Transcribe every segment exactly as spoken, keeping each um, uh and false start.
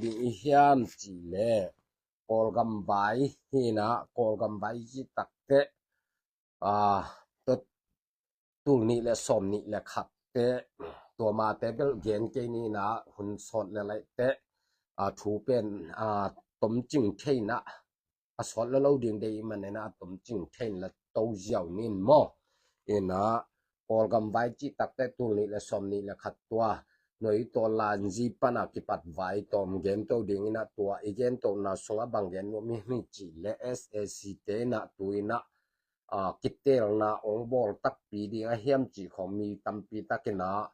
ding i hiam cih leh Kawlgam vai hi-in ah, Kawlgam vai cih takteh, aa, tul nih le sawm nih le khat teh, tua mate bel gen kei ni-in ah, hun sawt le laih teh, aa, thu pen, aa, tomcing thei-in ah, a sawt lo lo ding deih ahih manin ah, a tomcing thei-in la to ziau ning maw. In ah, Kawlgam vai cih takteh tul nih le sawm nih le khat tua Noitaw lanzi pan a kipat vai tawm gen to ding in ah, tua i gen tona sungah bang gen nuam i hiam cih leh S A C te in ah tu-in ah, aa, kiteelna ong bawl takpi ding a hiam cih khawng mi tampi takin ah,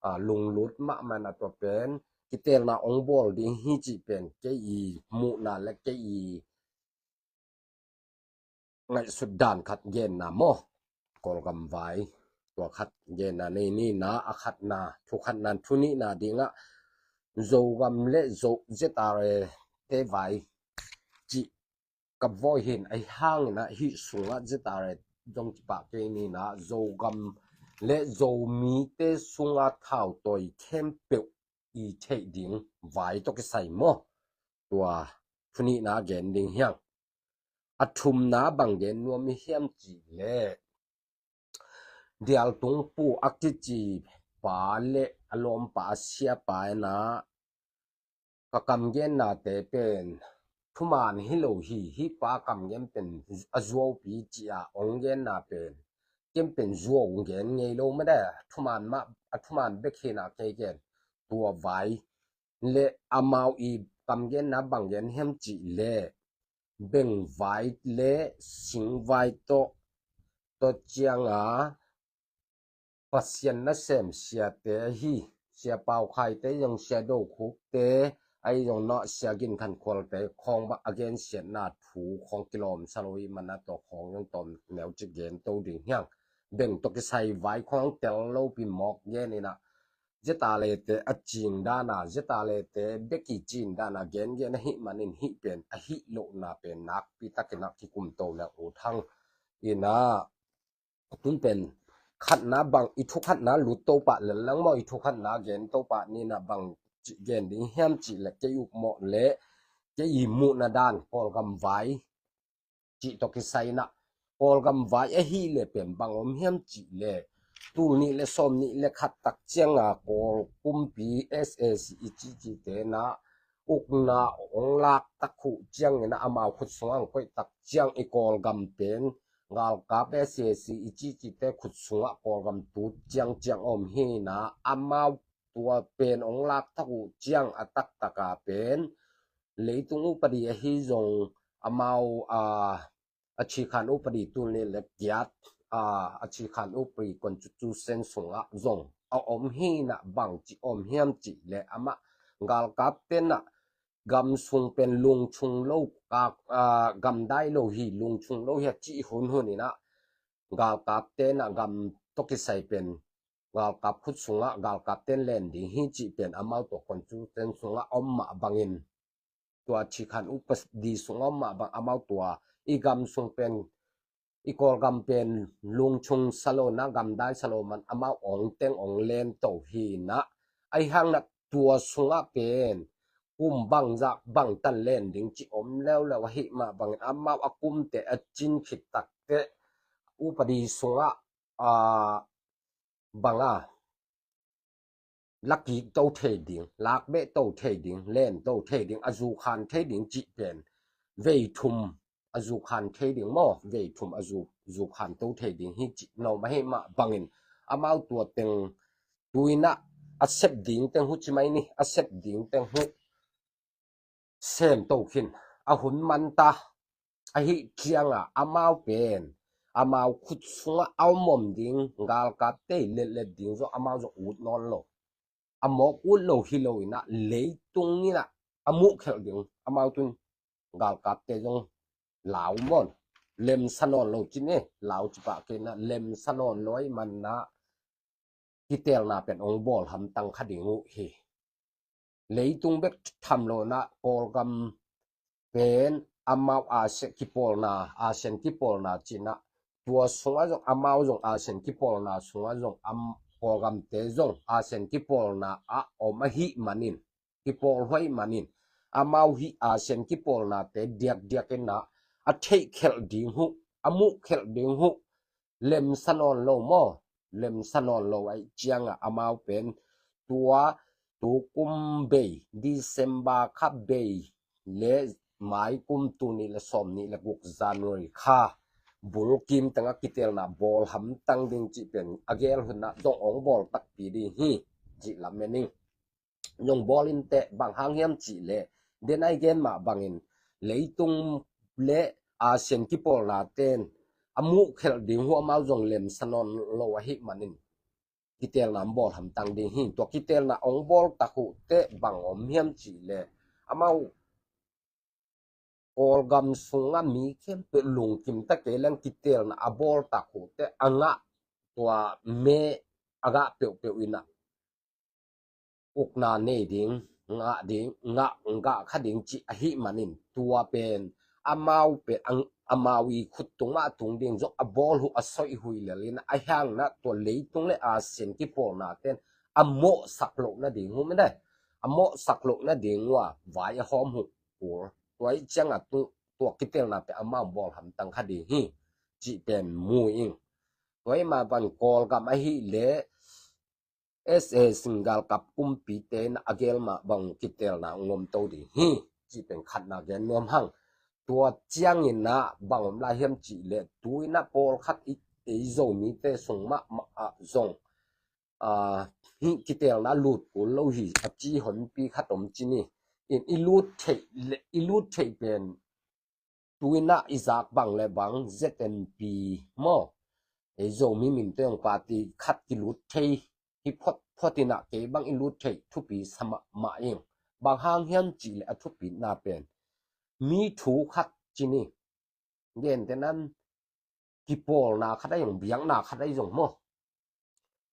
aa, lunglut mahmah in ah, tua pen kiteelna ong bawl ding hi cih pen kei i muhna le kei i ngaihsut dan khat genna maw. Kawlgam vai tua khat genna nei ni-in ah, a khatna, thu khatna, thu nihna ding ah Zogam le Zo, Z R A te vai cih ka voi hi-in, ahi hangin ah hih sungah Z R A zong kipah kei ni-in ah, Zogam le Zomite sungah thautawi khempeuh i theih ding vai tawh kisai maw. Tua thu nihna gen ding hi hang. A thumna bang gen nuam i hiam cih leh, Dialtung Pu a kici pa le a lawmpa, a siapa in ah, ka kamgennate pen thuman hi lo hi, hih pa kamgen pen a zuaupi ci-a ong genna pen, ken pen zuau gen ngei lo mah de, thuman mah, a thuman bek hi-in ah kei ken. Tua vai le amau i kamgenna bang gen hiam cih leh, bengvai le singvai tawh, tua ciang a Pasian nasem siate ahi, Sia Pau Khai te zong, Sia Do Khuk te, ahi zong nawh, Sia Gin Khan Khual te khawng bang a gensiatna thu khawng kilawm sa lo ahih manin ah, tua khawng zong tawm neu cik gen to ding hi hang. Beng tawh kisai vai khawng tel lo pi mawk gen in ah, Z R A te a cing dan a, Z R A te bek i cing dan a gen gen ahih manin, hih pen a hih lohna pen nakpi takin ah kikum to leng ut hang. In ah, tun pen khatna bang, i thu khatna lut to pah lel lang maw, i thu khatna gen to pah ni-in ah, bang ci gen ding hiam cih leh, kei uk mawh le kei i muhna dan Kawlgam vai cih tawh kisai in ah, Kawlgam vai ahih leh pen bang om hiam cih leh, tul nih le sawm nih le khat tak ciang a Kawl kumpi S A C i cihcihte in ah ukna ong lak tak uh ciangin ah, amau khut sungah ong koih tak ciang, i Kawlgam pen galkap S A C i cihcihte khut sungah Kawlgam tut ciangciang om hi-in ah, amau tua pen ong lak tak uh ciang a taktak a pen leitung upadi ahi zong, amau, aa, a Chikhan Upadi tul nih le giat, aa, a Chikhan Upadi Constitution sungah zong a om hi-in ah, bang ci om hiam cih leh, amah galkapte in ah gam sung pen lungchung lo, ka, aa, gamdai lo hi, lungchung lo hi a cih hunhun in ah, galkapte in ah gam tawh kisai pen galkap khut sungah galkapte in len ding hi cih pen amau tua Constitution sungah om mah bangin, tua Chikhan Upadi sungah om mah bang, amau tua i gam sung pen, i Kawlgam pen lungchung sa lo-in ah, gamdai sa lo man, amau ong teng ong len to hi-in ah, ahi hangin ah tua sungah pen kum bangzah bangtan len ding cih om leuleu ahih mah bangin, amau a kumte a cin khit takteh upadi sungah, aa, bang a, lakik to thei ding, lakbeh to thei ding, len to thei ding, a zukhan thei ding cih pen vei thum a zukhan thei ding maw, vei thum a zu, zukhan to thei ding hi cih nuam ahih mah bangin, amau tua teng tu-in ah a sep ding teng uh ci mai ni, a sep ding teng uh sem to khin, a hun man ta, ahih ciangin ah amau pen, amau khut sungah a om om ding galkapte i letlet ding zong amau zong ut nawn lo. A mawk ut lo hi lo-in ah, leitung in ah a muh khelh ding, amau tun galkapte zong lau mawn, lemsa nawn lo ci ni, lau ci pah kei-in ah, lemsa nawn lo ahih manin ah kiteelna pen ong bawl hamtang kha ding uh hi. Leitung bek tham lo-in ah Kawlgam pen amau Asia kipawlna, Asian kipawlna ci-in ah, tua sungah zong amau zong Asian kipawlna sungah zong am, Kawlgamte zong Asian kipawlna ah om ahih manin, kipawlhuai manin, amau hih Asian kipawlnate diakdiak in ah a theih khelh ding huh, a muh khelh ding huh, lemsa nawn lo maw? Lemsa nawn lo ahih ciangah amau pen tua tukum bei, December kha bei le mai kum tul nih le sawm nih le guk January kha bulkim tengah kitelna bawl hamtang ding cih pen a gel hun ah zong ong bawl takpi ding hi, cih lamen ing. Zong bawl inteh, bang hang hiam cih leh, den a i gen mah bangin leitung le Asian kipawlnaten a muh khelh ding huh amau zong lemsa nawn lo ahih manin kitelna ong bawl hamtang ding hi. Tua kitelna ong bawl tak huh teh bang om hiam cih leh, amau Kawlgam sungah mi khempeuh lungkim ta kei leng kitelna a bawl tak huh teh a ngah, tua me a ngah peuhpeuh in ah ukna nei ding, ngah ding, ngah, ngah kha ding cih ahih manin tua pen amau pen ang, amau i khut tungah a tung ding zong a bawl huh a soih huh lel in ah, a hiang in ah tua leitung le Asian kipawlnaten a mawhsak loh nading huh mene, a mawhsak loh nading uh a vai a hawm huh kul. Tua ahih ciangah tu, tua kitelna pen amau bawl hamtang kha ding hi, cih pen mu ing. Tua ahih mah bang Kawlgam ahih leh S A single cup kumpite in a gel mah bang kitelna ong om to ding hi, cih pen khatna gen nuam hang. Tua ciangin ah bang om lai hiam cih leh, tu in ah pawlkhat i, ei Zomite sung mahmah ah zong ah, hih kitelna lut kul lo hi, a ci honpi khat om ci ni. In i lut theih le, i lut theih pen tu in ah i zak bang le bang Z N P maw, ei Zomi minte ong party khat kilut thei hi photphot in ah kei bang i lut theih thupi sa mahmah ing. Bang hang hiam cih leh a thupina pen mi thu khat ci ni. Gentehna in kipawlna khat ahi zong, biakna khat ahi zong maw,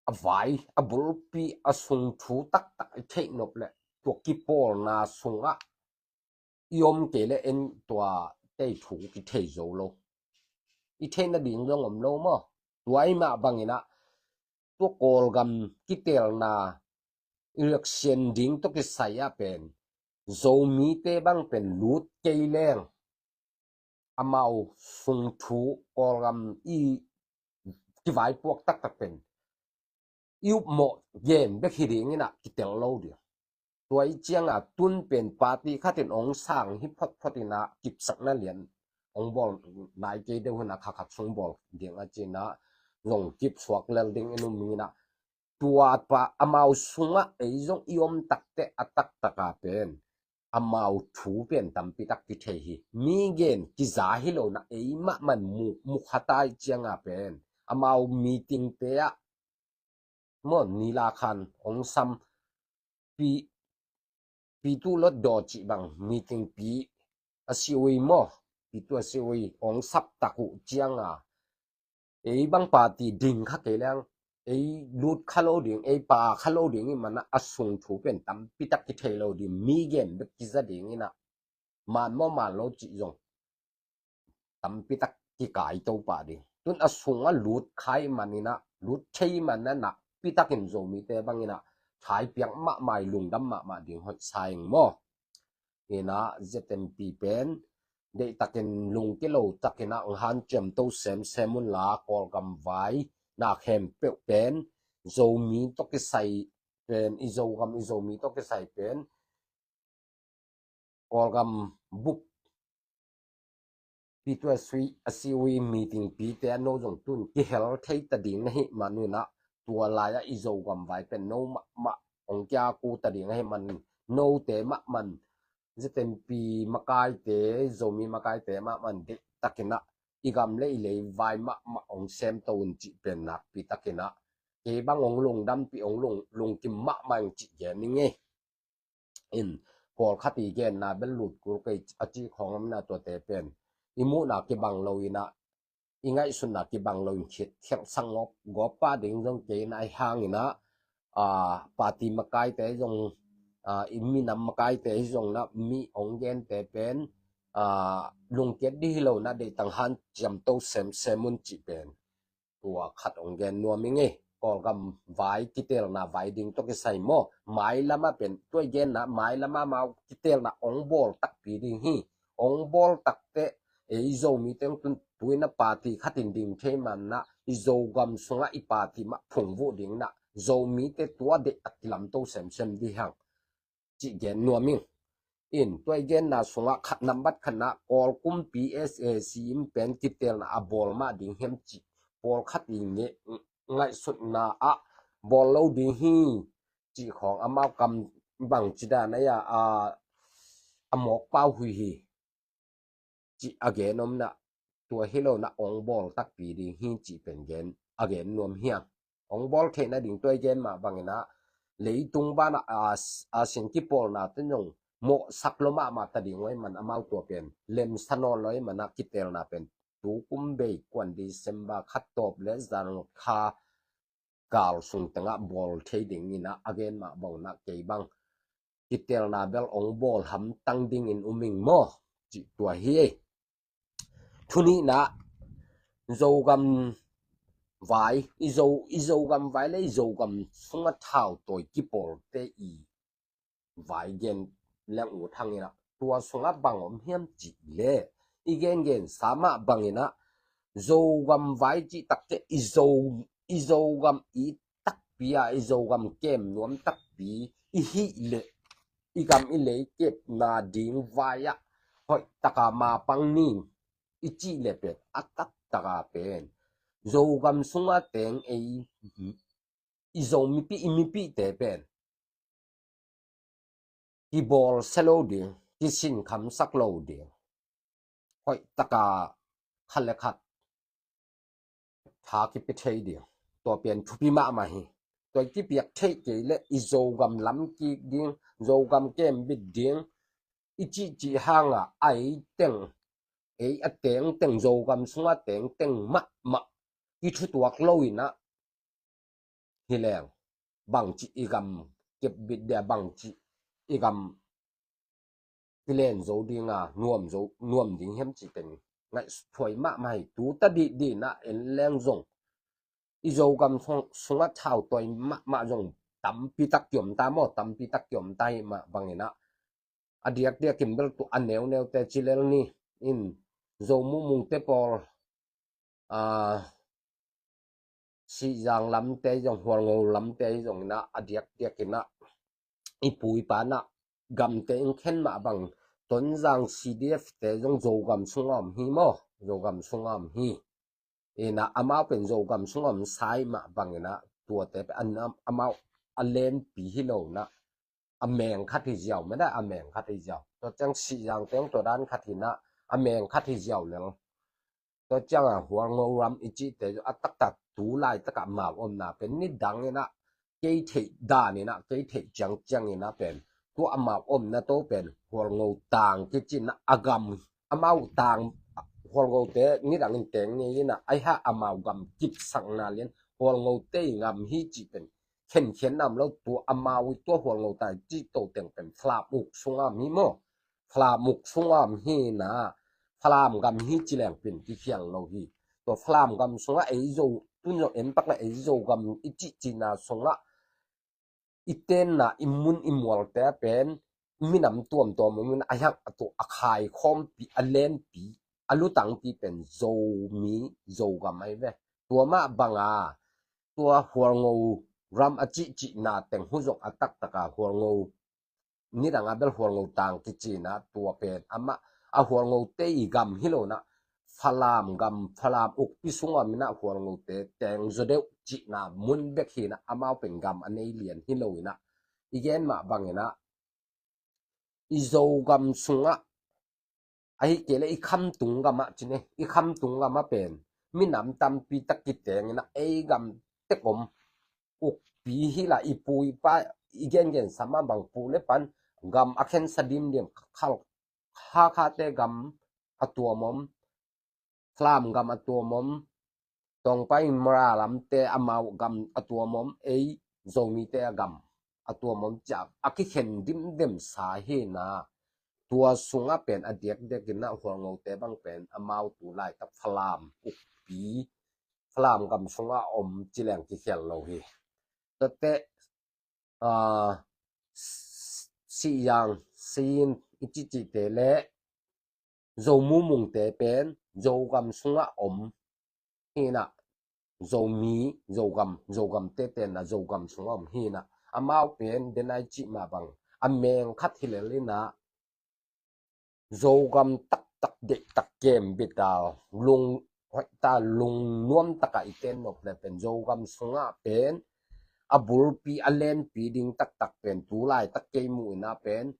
a vai a bulpi a sung thu taktak i theih nop leh, tua kipawlna sungah i om kei leh en tua tei thu kithei zo lo. I theih nading zong om lo maw? Tua ahih mah bangin ah tua Kawlgam kitelna i riaksian ding tawh kisai ah pen Zomite bang pen lut kei leng amau sung thu Kawlgam i kivaipuak taktak pen i upmawh gen bek hi ding in ah kitel lo ding. Tua ahih ciangah tun pen party khat in ong sang hi photphot in ah kipsakna lian ong bawl nai kei deuh hun ah kha khat sung bawl ding a ci in ah zong kipsuak lel ding in um ing in ah, tua pa amau sungah ei zong i om tak teh a taktak a pen amau thu pen tampi tak kithei hi. Mi gen kiza hi lo in ah ei mahmah in mu, mu kha ta ahih ciangah pen amau meeting te ah maw, nila khan ong sam pi, pi tu lot daw cih bang meeting pi a si ui maw, pi tu a si ui ong sap tak uh ciangah ei bang party ding kha kei leng, ei lut kha lo ding, ei pha kha lo ding ih man ah a sung thu pen tampi tak kithei lo ding, mi gen bek kiza ding in ah, man maw man lo cih zong tampi tak kikai to pah ding. Tun a sungah lut kha ih man in ah, lut thei ih man ah nakpi takin Zomite bang in ah thaipiak mahmah ih lungdam mahmah ding hoih sa ing maw. In ah Z N P pen deihtakin lungke lo takin ah ong hanciam to semsem un la, Kawlgam vai na khempeuh pen Zomi tawh kisai pen, i Zogam i Zomi tawh kisai pen Kawlgam bup pi tu a si ui, a si ui meeting pite a no zong tun kihel thei ta ding na hih man un ah, tua lai ah i Zogam vai pen no mahmah ong kia ku ta ding ahih man, note mahmah in Z N P makaite, Zomi makaite mahmah in deihtakin ah i gam le i lei vai mahmah ong sem to un cih pen nakpi takin ah kei bang ong lungdampih, ong lung, lungkim mahmah ing cih gen ing ei. In pawlkhat i genna bel lut kul kei a ci khawng om in ah, tuate pen i muhna kibang lo in ah, i ngaihsutna kibang lo in khit khelhsak ngawp, gawp pah ding zong kei in ah, ahi hangin ah, ah, party makaite zong, ah, i minam makaite zong in ah, mi ong gente pen, ah, lungkiat dih hi lo in ah, deihtak hanciam to semsem un cih pen tua khat ong gen nuam ing ei. Kawlgam vai kitelna vai ding tawh kisai maw. Mailam ah pen tua i genna, mailam ah amau kitelna ong bawl takpi ding hi. Ong bawl takteh ei Zomite ong tun tuina party khatin ding thei manah i Zogam sungah i party mah phungvuh ding nah Zomite tua deih a kilamto semsem ding hang cih gen nuam ing. In tua i genna sungah khat nambat khatna Kawlkum P S A C in pen kitelna a bawl mah ding hiam cih pawlkhat i ngaihsutna ah bawl lo ding hi cih khawng amau kam bangci dan a, a mawk pau hui hi cih a gen om nah, tua hi lo nah ong bawl takpi ding hi cih pen gen a gen nuam hiang. Ong bawl theihna ding tua i gen mah bangin ah leitung banah a, a sin kipawlna te zong mawhsak lo mahmah ta ding uh ahih man amau tua pen lemsa nawn lo ahih man ah kitelna pen tukum bei kuan December khat tawp le zan kha kal sung tengah bawl thei dingin ah a gen mah bangin ah kei bang kitelna bel ong bawl hamtang dingin um ing maw cih tua hi. Thu nihna Zogam vai, i Zo, i Zogam vai le i Zogam sungah thau tawi kipawlte i vai gen leng ut hangin ah tua sungah bang om hiam cih le i gengensa mah bangin ah Zogam vai cih takteh i Zo, i Zogam i takpi a i Zogam kem nuam takpi i hih leh i gam i lei kepna ding vai ah hoih taka mapang ning i cih leh pen a taktaka pen Zogam sunga teng ei i Zo mipi i mipite pen kibawlsia lo ding, kisinkhamsak lo ding, hoih taka khat le khat tha kipi thei ding, tua pen thupi mahmah hi. Tua i kipiak theih kei le i Zogam lam kik ding, Zogam kembit ding i cihcih hanga a ei teng, ei a tengteng Zogam sunga tengteng mahmah i thutuak lo inah hi leng bangci i gam kepbit dia, bangci i gam i len zo dinga nuam zo, nuam ding hiam cih teng ngaih thuai mahmah hi. Tu ta dihdih nah en leng zong i Zogam sung, sungah thau tawi mahmah zong tampi tak kiom ta maw, tampi tak kiom ta hi mah bangin ah a diakdiakin bel tu a neuneute ci lel ni. In Zo mumungte pawl, a, Sihzang lamte zong, Hualngo lamte zong inah a diakdiakin ah i pu i pa nah gamte in khen mah bang Tonzang C D F te zong Zogam sunga om hi maw, Zogam sunga om hi. Inah amau pen Zogam sunga om sai mah bangin ah tuate pen amau a lenpi hi lo nah a meng khat hi ziau meda, a meng khat hi ziau. Tua ciang Sihzang teng tua dan khat hi nah a meng khat hi ziau lel. Tua cianga Hualngo ram i cihte a taktak tu laitakah amau omna pen nidang inah kei theih dan inah kei theih ciangciang inah pen tua amau omna to pen Hualngo tang kici nah a gam amau tang Hualngote nidangin teng ngei inah aihah amau gam kipsakna lian Hualngote i gam hi cih pen khenkhen nam lo. Tua amau i tua Hualngo tang cih to teng pen Falam uk sunga om hi maw? Falam uk sunga om hi nah Falam gam hi ci leng pen kikhial lo hi. Tua Falam gam sungah ei Zo, tun zong en pak le ei Zogam i cihcihna sungah i tenna i mun i mualte a pen minam tuamtuam om in a hiang a tuah a khaikhawmpi a lenpi a lutangpi pen Zomi Zogam ahi ve. Tua mah banga tua Hualngo ram a cihcihna teng hu zong a taktaka Hualngo nidanga bel Hualngo tang kici nah tua pen amah a Hualngote i gam hi lo nah Falam gam, Falam ukpi sunga om inah Hualngote teng zaw deuh cihna mun bek hi nah amau pen gam a nei lian hi lo inah i gen mah bangin ah i Zogam sungah ahi kei le i khamtung gamah ci ne, i khamtung gamah pen minam tampi tak kiteng inah ei gam tek om ukpi hi la i pu i pa i gengensa mah bang pu le pan gam a khensa dimdim khal Hakhate gam a tuam om, Falam gam a tuam om, Tongpai Mara lamte amau gam a tuam om, ei Zomite a gam a tuam om ciah a kikhen dimdem sa hi nah. Tua sungah pen a diakdiakin ah Hualngote bang pen amau tu laitak Falam ukpi Falam gam sungah om ci leng kikhial lo hi. Tuate, ah, Sihzang, Sayin i cihcihte le Zomumungte pen Zogam sungah om hi inah, Zomi, Zogam, Zogamte tenah Zogam sungah om hi inah, amau pen denai cih mah bang a meng khat hi lel inah, Zogam taktak deihtak kembit a, lung hoihta lungnuam takah i ten nop le pen Zogam sungah pen a bulpi a lenpi ding taktak pen tu laitak kei muh inah pen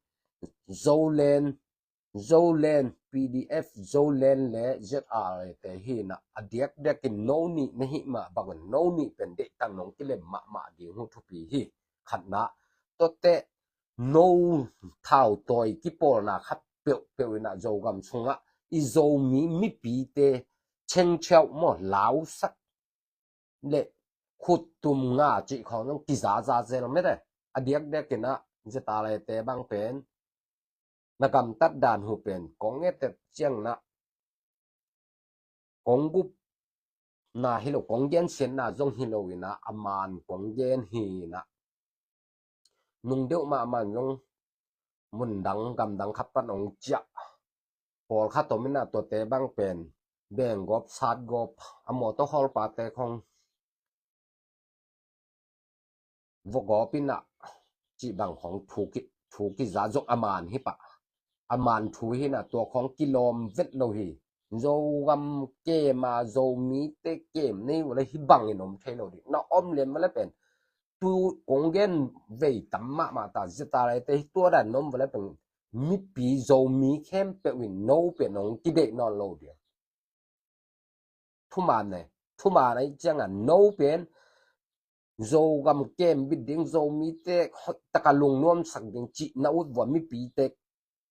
Zolen, Zolen, P D F Zolen le Z R A te hi inah, a diakdiakin no nih na hih mah bangin no nih pen deihtak nong kilem mahmah ding uh thupi hi. Khatna, tuate no thautawi kipawlna khat peuhpeuh inah Zogam sungah i Zomi mipite chengchiau maw, lausak le khuttum nga cih khawng zong kizaza zel mete. A diakdiak inah Z R A te bang pen na gamtat dan uh pen kong ngetet ciang inah kong gupna hi lo, kong gensiatna zong hi lo inah, a man kong gen hi inah, nung deuh mahmah in zong mundang gamdang khat pan hong ciah pawlkhat om inah, tuate bang pen beng gawp, sat gawp, a mawtaw hawlpate khawng vua gawp inah cih bang khawng thu ki, thu kiza zong a man hi pah. A man thu hi inah tua khawng kilawm vet lo hi. Zogam kem a, Zomite kem nei uh le hih bangin om thei lo ding. Na om lian mah le pen tu kong gen vei tam mahmah ta, Z R A te hi tua dan na om uh le pen mipi Zomi khempeuh in no pen hong kideih nawn lo ding. Thuman ne, thuman ahi ciangah no pen Zogam kembit ding, Zomite hoihtaka lungnuamsak ding cih na ut vua mipite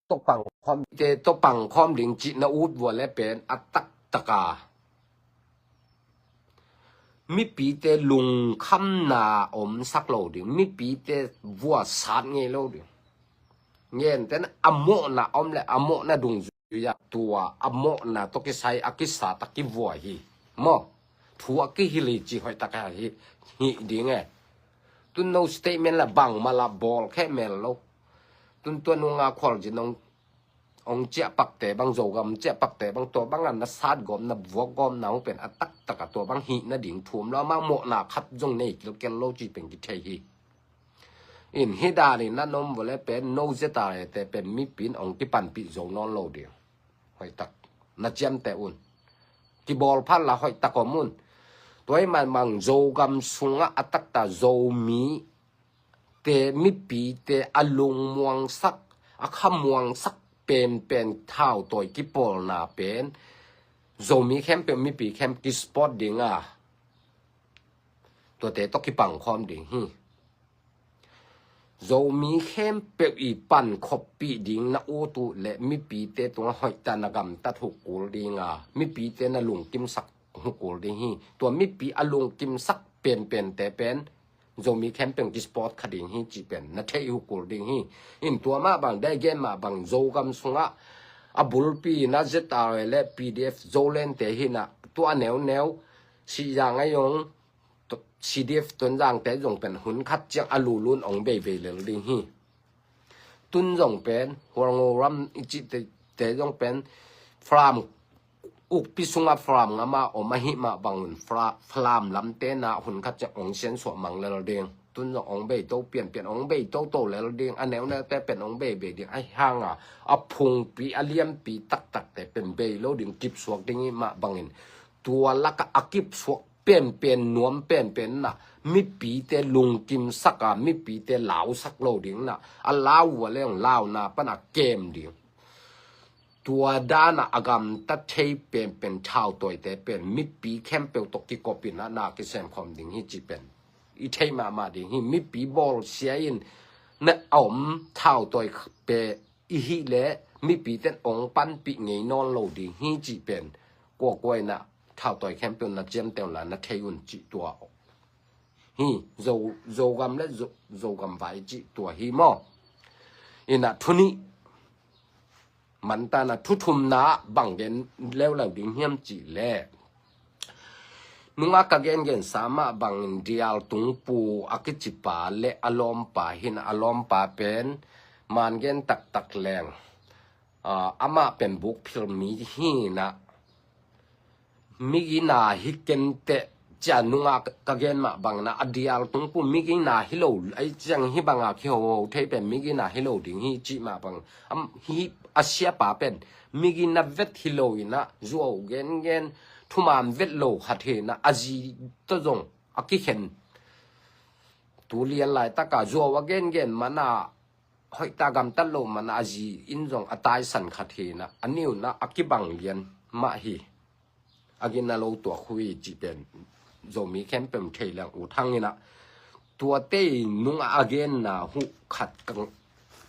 tawh pangkhawm, te tawh pangkhawm ding cih na ut vua le pen a taktaka mipite lungkhamna omsak lo ding, mipite vuasat ngei lo ding. Ngen ten a mawhna om le a mawhna dungzui a tua a mawhna tawh kisai a kisat a kivua hi. Maw? Thu a kihilh hi ci hoihtaka hi, hih ding e. Tun no statement la bangmah la bawl khemel lo. Tun tua nunga khualzin hong, hong ciahpakte bang, Zogam ciahpakte bang, tua bang a na sat gawm, na vuak gawmna uh pen a taktaka tua bang hih nading thu om lo, amau mawhna khat zong nei kilkel lo ci pen kithei hi. In hih danin na na om vua le pen no Z R A te pen mipi in hong kipanpih zo nawn lo ding. Hoihtak na ciamteh un. Kibawl phat la hoihtak om un. Tua ahih man bang Zogam sungah a takta Zomite, mipite a lungmuangsak, a khamuangsak penpen thautawi kipawlna pen Zomi khempeuh mipi khempeuh kisport ding a, tuate tawh kipangkhawm ding hi. Zomi khempeuh i pankhoppih ding na ut uh le mipite tungah hoihta na gamtat uh kul ding a, mipite na lungkimsak uh kul ding hi. Tua mipi a lungkimsak penpente pen Zomi khempeuh kisport kha ding hi cih pen na theih uh kul ding hi. In tua mah bang, dai gen mah bang, Zogam sungah a bulpi na Z R A le P D F Zoland te hi na, tua a neuneu Sihzang a zong, C D F Tonzangte zong pen hun khat ciang a lulun hong beibei lel ding hi. Tun zong pen Hualngo ram i cihte, te zong pen Falam, Ukpi sungah Falam ngam a om ahih mah bangun Fa-, Falam lamte na hun khat ciang hong siansuah mang lel ding. Tun zong hong beito pianpian, hong beito to lel ding. A neuneute pen hong beibei ding. Ahi hanga a phungpi, a lianpi taktakte pen bei lo ding, kipsuak ding ih mah bangin, tua lakah a kipsuak penpen, nuam penpen na mipite lungkimsak a, mipite lausak lo ding na, a lau uh a leng launa pan a kem ding. Tua dana a gamta thei penpen thautawite pen mipi khempeuh tawh kikopin a na kisemkhawm ding hi cih pen i theih mahmah ding hi. Mipi bawlsia in na a om thautawi pe i hih leh mipite in hong panpih ngei nawn lo ding hi cih pen kuakua in a thautawi khempeuh na ciamteh unla na thei un cih tua hi. Zo, Zogam le Zo, Zogam vai cih tua hi maw? In a thu nih, mantana thu thumna bang gen leuleu ding hiam cih leh, Nungah ka gengensa mah bangin Dial Tungpu a kicipa le a lawmpa hi-in, a lawmpa pen man gen taktak leng, ah, amah pen bukphil mi hi-in, migina hi kenteh cia nungah ka gen mah bangin a Dial Tungpu migina hi lo, ahi ciang hih banga kihoho thei pen migina hi lo ding hi cih mah bang. Am, hih a siapa pen migina vet hi lo-in, zuau gengen, thuman vet lo khat hi-in, a zi tawh zong a kikhen, tu lian laitaka zuau a gengen man a, hoihtak gamtat lo man a, a zi in zong a taisan khat hi-in, a nih un a kibang lian mah hi. A gina lo tuak uh hi cih pen Zomi khempeuh thei leng, U Thang in, tuate nungah a genna uh khat ka,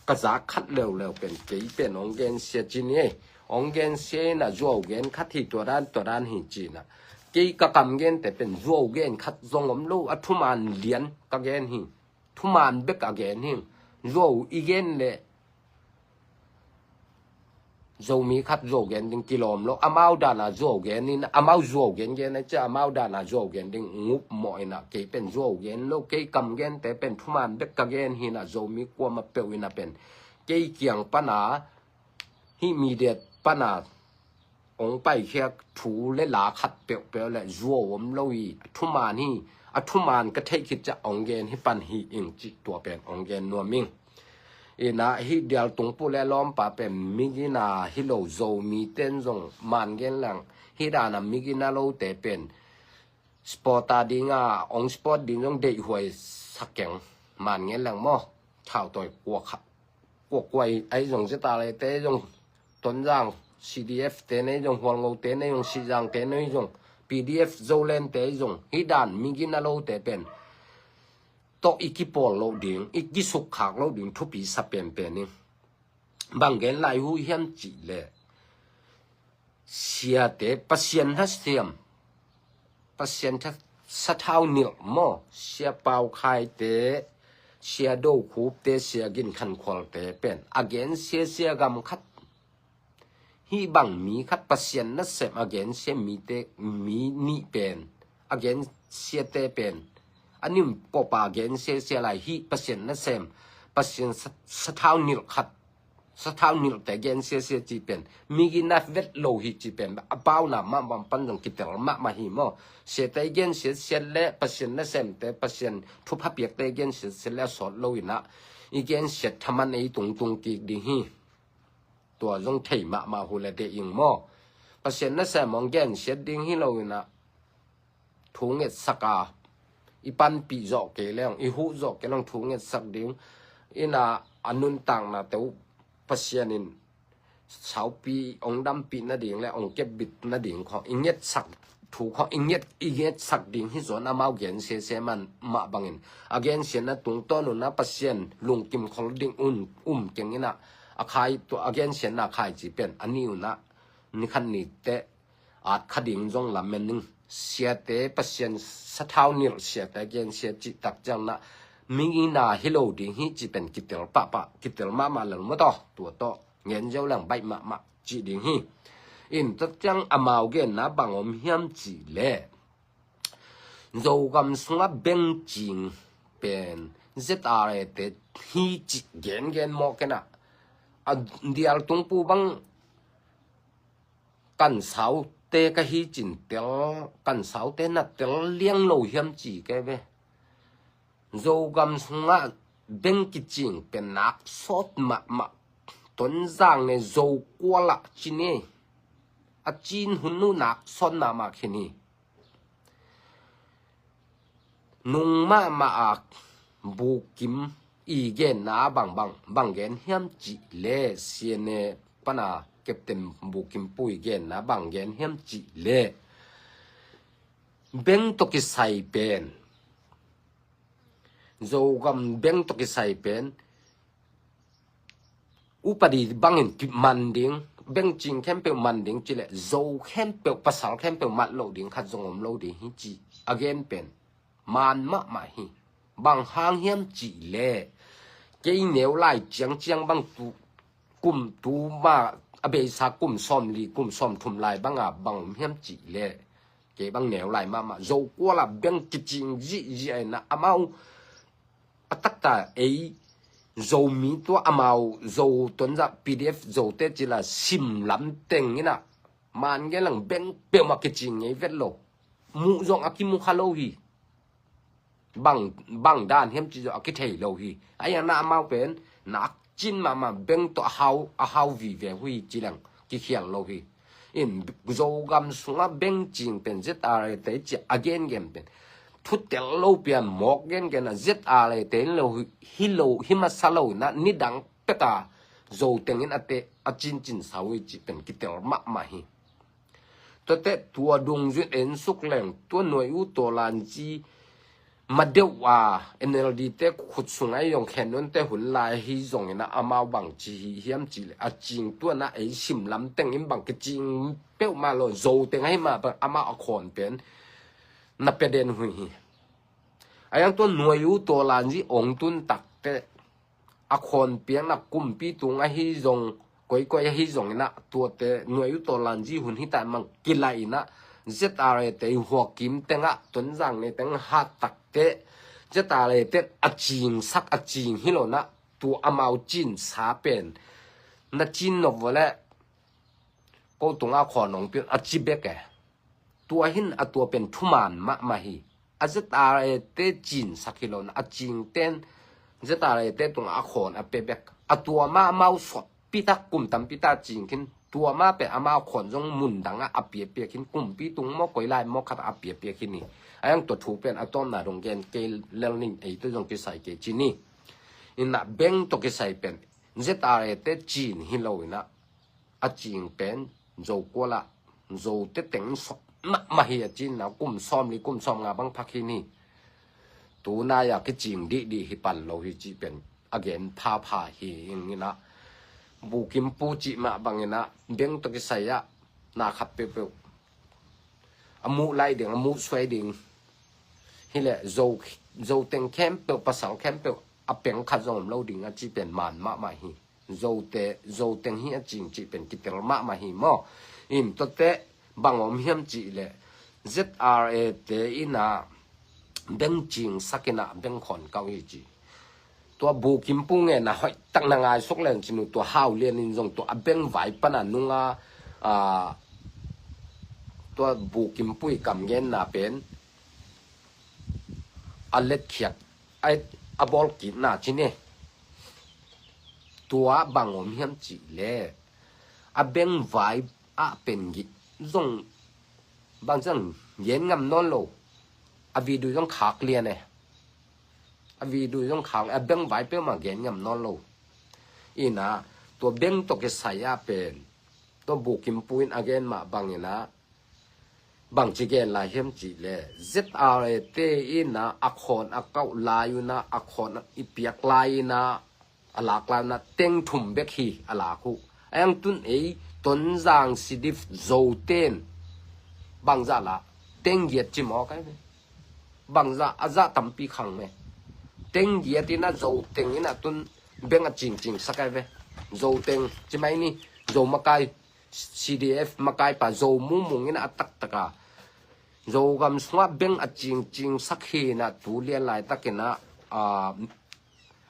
ka zak khat leuleu pen, kei pen hong gensia ci ni ei. Hong gensia in, zuau gen khat hi, tua dan tua dan hi ci-in, kei ka kam gente pen zuau gen khat zong om lo, a thuman lian ka gen hi. Thuman bek a gen hi. Zuau i gen leh Zomi khat zuau gen ding kilawm lo. Amau dana zuau gen in, amau zuau gengen a cia, amau dana zuau gen ding ngup mawh in, kei pen zuau gen lo, kei kam gente pen thuman bek ka gen hi-in, Zomi kuamah peuh in pen kei kiang pana, hih media pana hong paikhiat thu le la khat peuhpeuh le zuau om lo hi. A thuman hi, a thuman ka theih khit ciang hong gen hi pan hi ing cih tua pen hong gen nuam ing. In, hih Dial Tungpu le lawmpa pen migina hi lo, Zomite in zong man gen leng, hih dana migina lote pen sport a dinga, hong sport ding zong deihhuai sa keng, man gen leng maw. Thautawi kua kha, kua kua ahi zong, ZRA te ahi zong, Tonzang CDF te na ahi zong, Hualngo te na ahi zong, Sihzang te na ahi zong, PDF Zoland te ahi zong, hih dan migina lote pen tawh i kipawl loh ding, i kisukkhak loh ding thupi sa penpen ing. Bang gen lai uh hiam cih leh, siate, Pasian nasem, Pasian tha-, sathau nilh maw, Sia Pau Khai te, Sia Do Khup te, Sia Gin Khan Khual te pen a gensia sia gam khat, hih bang mi khat, Pasian nasem a gensia mite, mi nih pen, a gensiate pen a nih un kawpa gensia sia lai, hih Pasian nasem, Pasian sa-, sathau nilh khat, sathau nilhte gensia sia cih pen migina vet lo hi cih pen a pauna mah bang pan zong kitel mahmah hi maw. Siate gensia sia le Pasian nasemte, Pasian thupha piakte gensia sia le a sawt lo-in, i gensiat thaman ei tungtung kik ding hi. Tua zong thei mahmah uh le deih ing maw. Pasian nasem hong gensiat ding hi lo-in, thu ngetsak a, i panpih zawh kei leng, i huh zawh kei leng thu ngetsak ding. In, a nuntaknate uh Pasian in saupi hong dampih nading le hong kepbit nading khawng i ngetsak thu khawng i nget, i ngetsak ding hi zaw-in, amau gensia sia man mah bangin a gensiatna tungtawn un Pasian lungkim khol ding un um keng in, a khai, tua a gensiatna khai cih pen a nih un, ni khat ni teh at kha ding zong lamen ing. Siate, Pasian sathau nilh siate gensia cih tak ciangin migina hi lo ding hi cih pen kitel pahpah, kitel mahmah lel maw taw. Tua tawh ngen ziau leng baih mahmah cih ding hi. In, tua ciang amau genna bang om hiam cih leh, Zogam sungah bengcing pen ZRA te hi cih gengen mawk in, a Dial Tungpu bang kansaute ka hi cin tel, kansaute na tel liang lo hiam ci kei ve. Zogam sungah beng kicing pen nak sawt mahmah, Tonzang ne Zokual ah ci ni. A cin hun uh nak sawt mahmah khin hi. Nung mahmah a Bukim i genna bang, bang, bang gen hiam cih leh, CNA pana Captain Bukim Pu i genna bang gen hiam cih leh, beng tawh kisai pen, Zogam beng tawh kisai pen upadi bangin ki man ding, bengcing khempeuh man ding cih leh, Zo khempeuh, pasal khempeuh mat loh ding khat zong om lo ding hi cih a gen pen man mahmah hi. Bang hang hiam cih leh, kei neu lai ciangciang bang tu, kum tu ma, a beisa kum sawmli, kum sawmthum lai banga bang om hiam cih leh, Kei bang neu lai mahmah. Zo kuala beng kicing zihziah inah amau a takta ei Zomi tua amau Zo Tonzang P D F Zote cila sim lam teng inah man gen lang beng peuhmah kicing ngei vet lo. Muh zong a kimu kha lo hi. Bang, bang dan hiam ci zong a kithei lo hi. A iang na amau pen nak cin mahmah beng tawh a hau, a hau vive hui ci leng kikhial lo hi. In Zogam sungah beng cing pen Z R A te ci a gengen pen thutel lo pian mawk gengen a Z R A te in lo hi lo hi masa lo inah nidang peta Zo tengin a te a cincin sa hui ci pen kitel mahmah hi. Tuate tua dungzui en suk leng tua nuai u tawlanzi madeuh a N L D te khut sungah i zong khen nunte hun lai hi zongin a amau bang ci hi hiam ci le a cing tuana ei sim lam tengin bang kicing peuhmah lo Zo teng ahi mah bang amau a khawn pen na pia den hui hi. A iang tua nuai u tawlanzi ong tun takte a khawn piakna kumpi tung ahi zong koikoi ahi zong inah tuate nuai u tawlanzi hun hita mang kilai inah Z R A te huakim tengah Tonzang ne teng hat takte Z R A te a cingsak a cing hi lo inah tua amau cin sa pen na cin nop vawleh ko tungah khawn ong piak a ci bek e. Tua hin a tua pen thuman mahmah hi. A Z R A te cinsak hi lo inah a cingten Z R A te tungah a khawn a pia bek a tua mah amau sawt pitak kum tampi ta cing khin tua mah pen amau khawn zong mundangah a piapiak khin kumpi tung maw koi lai maw khatah a piapiak khin hi. A iang tua thu pen a tawmna dong gen kei lel ning ei tua zong kisai kei ci ni. Inah beng tawh kisai pen Z R A te cin hi lo inah a cing pen Zo kuala Zote teng sawt mahmah hi a cinna kum sawm li kum sawm nga bang phak hi ni. Tunai a kicing dihdih hi pan lo hi cih pen a gen phapha hi ing inah Bukimpu cih mah bang inah beng tawh kisai ah na khat peuhpeuh a muh lai ding a muh suai ding hileh Zo, Zo teng khempeuh pasal khempeuh a peng khat zong om lo ding a cih pen man mahmah hi. Zote, Zoteng hi a cing cih pen kitel mahmah hi maw? In tuate bang om hiam cih leh Z R A te inah beng cingsak inah beng khawn kauh hi ci. Tua Bukimpu ngenna hoih tak na ngaisuk leng cinu tua hau lianin zong tua a beng vai pana nunga a tua Bukimpu i kam ngenna pen a letkhiak a bawl kitna ci ne. Tua bang om hiam cih le a beng vai ah pen gih zong bang zong gen ngam nawn lo. A video zong khak lian e. A video zong khak a beng vai peuhmah gen ngam nawn lo. Inah tua beng tawh kisai ah pen tua Bukimpu in a gen mah bang inah bangci gen lai hiam cih le Z R A te inah a khawn a kauh lai unah a khawn i piak lai inah a lak lai unah teng thum bek hi a lak uh. A iang tun ei Tonzang Sidif Zoten bangzah lah teng giat ci maw kai ve. Bangzah a zah tampi khang me. Teng giat inah Zoteng inah tun beng a cingcingsak ai ve. Zoteng ci mai ni Zo makai C D F makaipa Zo mumung inah a taktaka Zogam sungah beng a cingcingsak hi inah tu lian laitakinah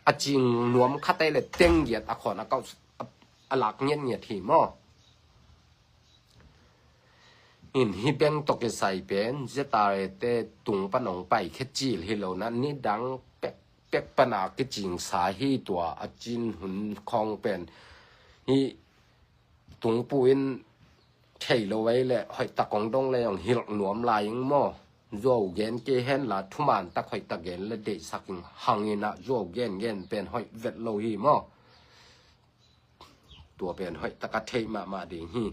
a cing nuam khat ai le teng giat a khawn a kauh a lak ngiatngiat hi maw? In hi beng tawh kisai pen Z R A te tung pan ong pai khecil hi lo inah nidang pekpek pana kicingsa hi tua a cin hun khawng pen hi. Tungpu in thei lo ei le hoih tak ong dong le ong hilh nuam lai ing maw? Zuau gen kei hen la thuman tak hoih tak gen le deihsak ing hang inah zuau gen gen pen hoih vet lo hi maw? Tua pen hoih taka theih mahmah ding hi.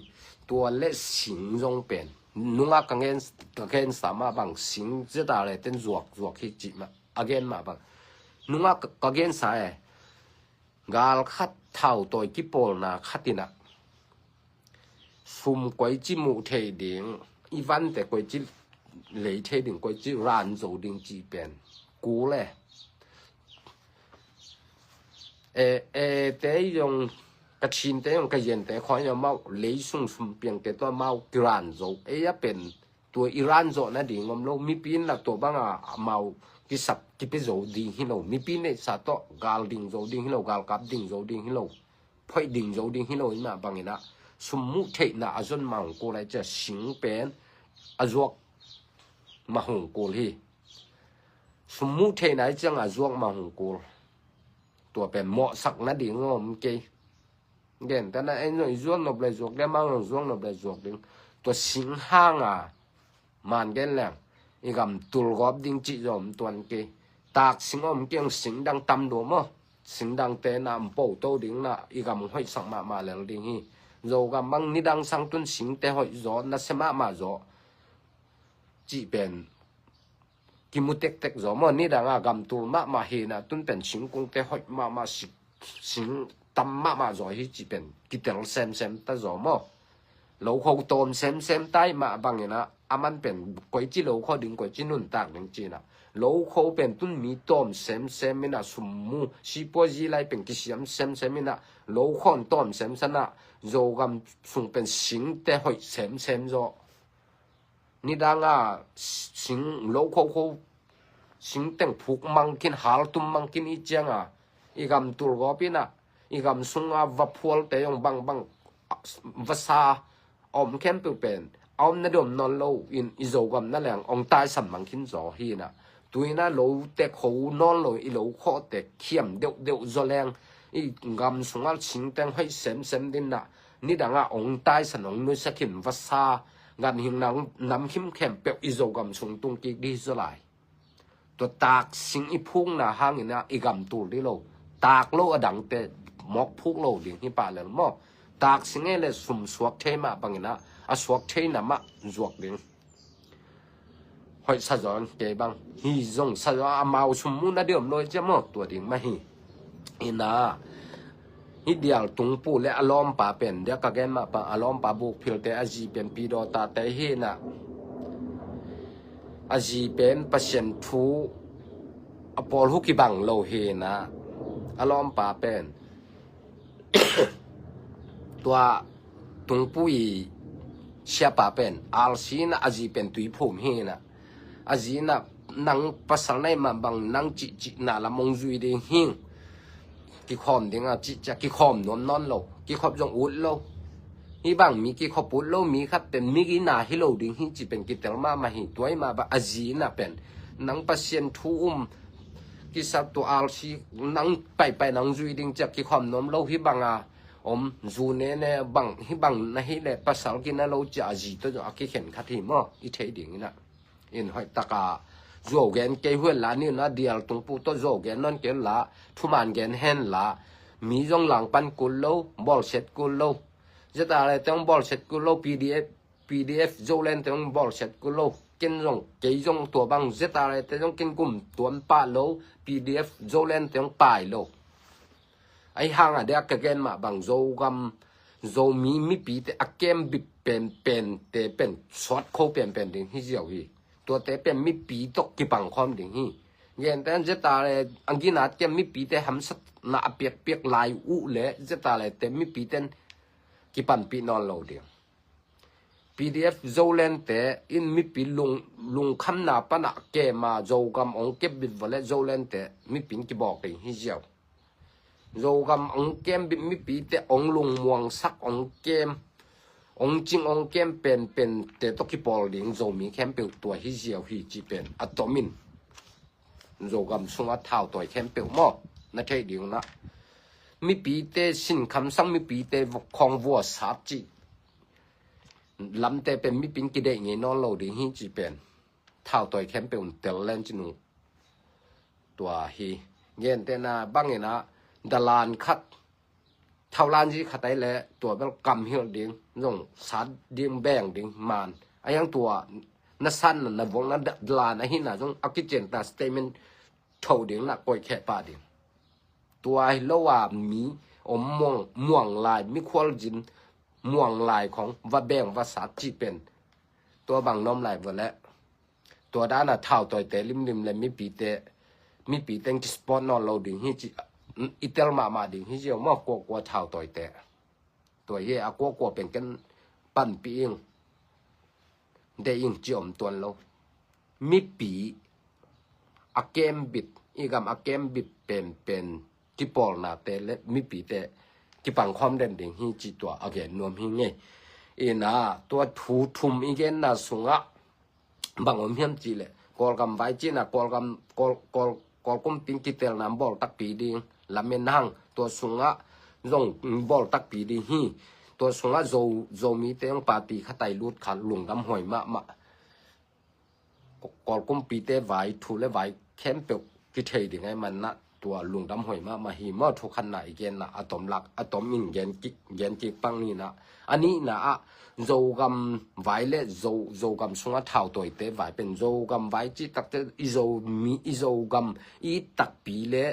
Tua le sing zong pen nunga ka gen, ka gensa mah bang sing Z R A ten zuak zuak hi cih mah a gen mah bang nunga ka, ka gensa e. Gal khat thau tawi kipawlna khat inah sum koici muh thei ding i vante koici lei thei ding koici ran zo ding cih pen kul e. E, e te zong ka Chinte zong ka Yente khawng zong mau lei sung sum piangte tua mau kiran zo ei a pen Tua Iran zawh nading om lo. Mipi in lah tua banga amau kisap kipia zo ding hi lo. Mipi neihsa tawh gal ding zo ding hi lo, galkap ding zo ding hi lo, phoih ding zo ding hi lo. Himah bangin ah sum muh theihna a zon mah hong kul lai ciah sing pen a zuak mah hong kul hi. Sum muh theihna i ciang a zuak mah hong kul. Tua pen mawhsak nading om kei. Gentehna en zong i zuak nop le zuak ding, amau zong zuak nop le zuak ding. Tua sing hanga man gen leng i gam tulgawp ding cih zong om tuan kei. Tak sing om kei, sing dang tam dua maw. Sing dangte na om po to ding na, i gam hoihsak mahmah lel ding hi. Zogam bang nidang sang tun singte hoih zaw, nasia mahmah zaw cih pen kimu tektek zaw maw. Nidanga gam tul mahmah hina tun pen singkungte hoih mahmah, sik sing tam mahmah zaw hi cih pen kitel semsem ta zaw maw. Lokho tawm semsem ta i mah bangina, aman pen koici lokho ding, koici nuntak ding cina. Lokho pen tun mi tawm semsem ina, sum mu sipua zi lai pen kisiam semsem ina, lokho tawm semsem na, Zogam sung pen singte hoih semsem zaw. Nidanga sing lokho kho, sing teng phuk mang khin, haltum mang khin i cianga i gam tulgawp ina, i gam sunga va phualte zong bangbang vasa a om khempeuh pen a om na dom nawn lo in i Zogam na leng ong taisan mang khin zaw hina. Tuina lote kho nawn lo, i lokhawte khiam deuhdeuh zaw leng i gam sunga singteng hoih semsem dinna, nidanga ong taisan ong nusia khin vasa, ganhing nam khim khempeuh i Zogam sung tung kik dih zaw lai. Tua tak sing i phukna hangina i gam tul dih lo. Tak lo a dangte mawk phuk lo ding hi pah lel maw. Tak sing e le sum suak thei mah bangina a suak theina mah zuak ding. Hoih sa zaw kei bang hi zong sa zaw, amau sum mu na dih om lo i cia maw, tua ding mah hi. Ina hi dial tungpu le a lawmpa pen, dia ka gen mah pa, a lawmpa bukphilte a zi pen pidawtate hi na. A zi pen Pasian thu a pawl hu kibang lo hi na. A lawmpa pen tua tungpu i siapa pen alsi na, a zi pen tuiphum hi na. A zi na, nang pasal na i mah bang nang cihcihna lam ong zui ding hing. Kikhawm dinga cihcia kikhawm nuam nawn lo, kikhop zong ut lo. Hi bang mi kikhop ut lo, mi khat pen mi gina hi lo ding hi cih pen kitel mahmah hi. Tua i mah bang a zi na pen nang Pasian thu um kisap tua alsi nang paipai nang zui ding cia kikhawm nuam lo. Hi banga om zu nene bang, hi bang na hi le pasal kina lo cia a zi tawh zong a kikhen khat hi maw, i thei ding ina. In hoih taka zuau gen kei huan la, ni na dial tungpu tawh zuau gen nawn kei la, thuman gen hen la, mi zong langpan kul lo, bawlsiat kul lo. Zeta le teng bawlsiat kul lo, P D F, P D F Zoland teng bawlsiat kul lo. Ken zong, kei zong tua bang zeta le te zong ken kum tuam pah lo, P D F Zoland teng pai lo. Ahi hanga dia ka gen mah bang Zogam, Zomi mipite a kem bip penpente pen suat kho penpen ding hi ziau hi. Tuate pen mipi tawh kipang khawm ding hi. Genten zeta le a ginat kem mipite hamsatna a piakpiak lai uh le zeta le te mipiten kipanpih nawn lo ding. P D F Zoland te in mipi lung, lungkhamna pana kema Zogam ong kep bip vale Zoland te mipin kibawk ding hi ziau. Zogam ong kem bip mipite ong lungmuangsak ong kem, ong cing ong kem penpente tawh kipawl ding Zomi khempeuh tua hi ziau hi cih pen a tomin Zogam sunga thautawi khempeuh maw, na theih ding na. Mipite sinkham sang mipite khawng vua sat cih lamte pen mipin kideih ngei nawn lo ding hi cih pen thautawi khempeuh tel len cinu. Tua hi. Gentehna bangina dalan khat, thaulan zi khat ai le tua bel kamhilh ding zong sat ding beng ding man. A hiang tua na sanna na vokna dalan ahina zong a kicianta statement tho ding na koih kheh pah ding. Tua hi lo a mi om muang, muang lai, mi khualzin muang lai khong va beng va sat cih pen tua bang nom lai vua le. Tua dana thautawite limlim le mipite, mipite kisport nawn lo ding hi cih i tel mahmah ding hi ziau maw, kuakua thautawite. Tua hi a kuakua pen ken panpih ing. deih ing ci om tuan lo. Mipi a kembit, i gam a kembit penpen kipawlnate le mipite kipangkhawm den ding hi ci tua a gen nuam hi ngei. Ina tua thu thum i genna sungah bang om hiam cihleh Kawlgam vai cina Kawlgam, Kawl, Kawl, Kawl kumpi in kitelna bawl takpi ding lamen hang tua sungah zong bawl takpi ding hi. Tua sungah Zo, Zomite hong party khatai lut kha lungdam huai mahmah. Kawl kumpite vai thu le vai khempeuh kithei ding ai manna tua lungdam huai mahmah hi maw. Thukhanna i genna a tom lak a tom in gen kik, gen kik pang nina. A nihna ah Zogam vai le Zo, Zogam sungah thautawite vai pen Zogam vai cih takte i Zomi, i Zogam i takpi le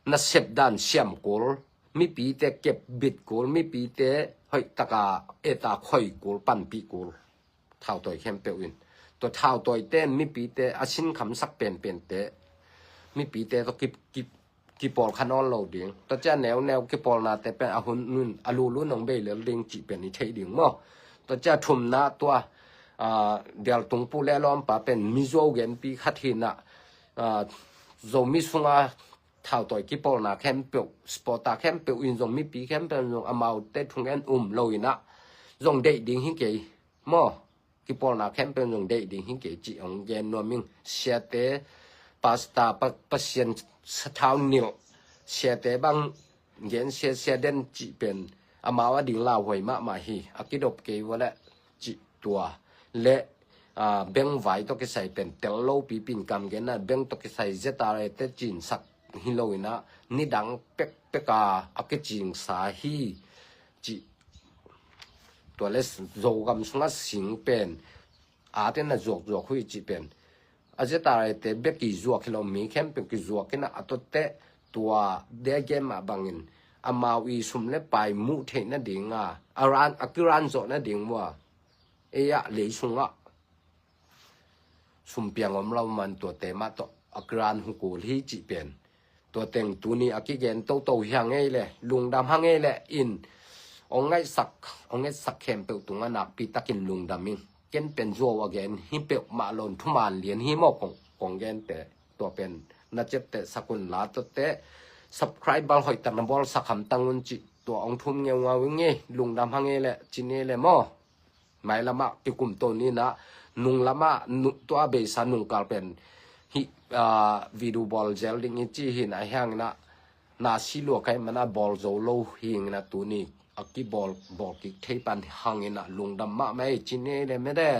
nasep dan siam kul, mipite kep bit kul, mipite hoih taka eta khoi kul, panpih kul. Thautawi khempeuh in tua thautawite in mipite a sinkhamsak penpente mipite tawh ki, ki, kipawl kha nawn lo ding. Tua cia neuneu kipawlnate pen a hun nun a lulu nong bei lel ding cih pen i theih ding maw. Tua cia thumna tua, ah, Dialtung pu le lawmpa pen Mizo genpi khat hinah, ah, Zomi sunga thautawi kipawlna khempeuh, supporter khempeuh in zong mipi khempeuh in zong amaute thungen um lo inah zong deih ding hi kei maw. Kipawlna khempeuh zong deih ding hi kei cih hong gen nuam ing. Siate, pastor, pa, Pasian sathau nilh, siate bang gen sia sia den cih pen amau a ding lauhuai mahmah hi. A kidop kei vua le cih tua le, ah, bengvai tawh kisai pen tel lo pipin kam genna beng tawh kisai ZRA te cinsak hi lo inah nidang pekpeka a kicingsa hi cih. Tua le Zogam sungah sing pen atin a zuakzuak hui cih pen a ZRA te bek kizuak hi lo, mi khempeuh kizuak inah a tote tua dia game ah bangin amau i sum le pai muh theih nadinga a ran, a kiran zawh nading mua. Ei ah lei sungah sumpiang om lo man tuate mah tawh a kiran hu kul hi cih pen tua teng tuni a kigen toto hi hang ei le lungdam hang ei le in ong ngaihsak, ong ngaihsak khempeuh tungah nakpi takin lungdam ing. Ken pen zuau a gen hi peuhmah lo in thuman lian hi maw kong, kong gente. Tua pen na ciapteh sak un la tuate subscribe bang hoih tak na bawlsak hamtang un cih tua ong thum ngeungau ing ei. Lungdam hang ei le cin ei le maw. Mailamah kikum to ninah nunglamah nu, tua beisa nungkal pen hih, ah, video bawl zel ding i ci hinah hianginah na si lua kai manah bawl zo lo hinginah tuni a kibawl bawl kik thei pan hanginah lungdam mahmah ei cin ei le mede.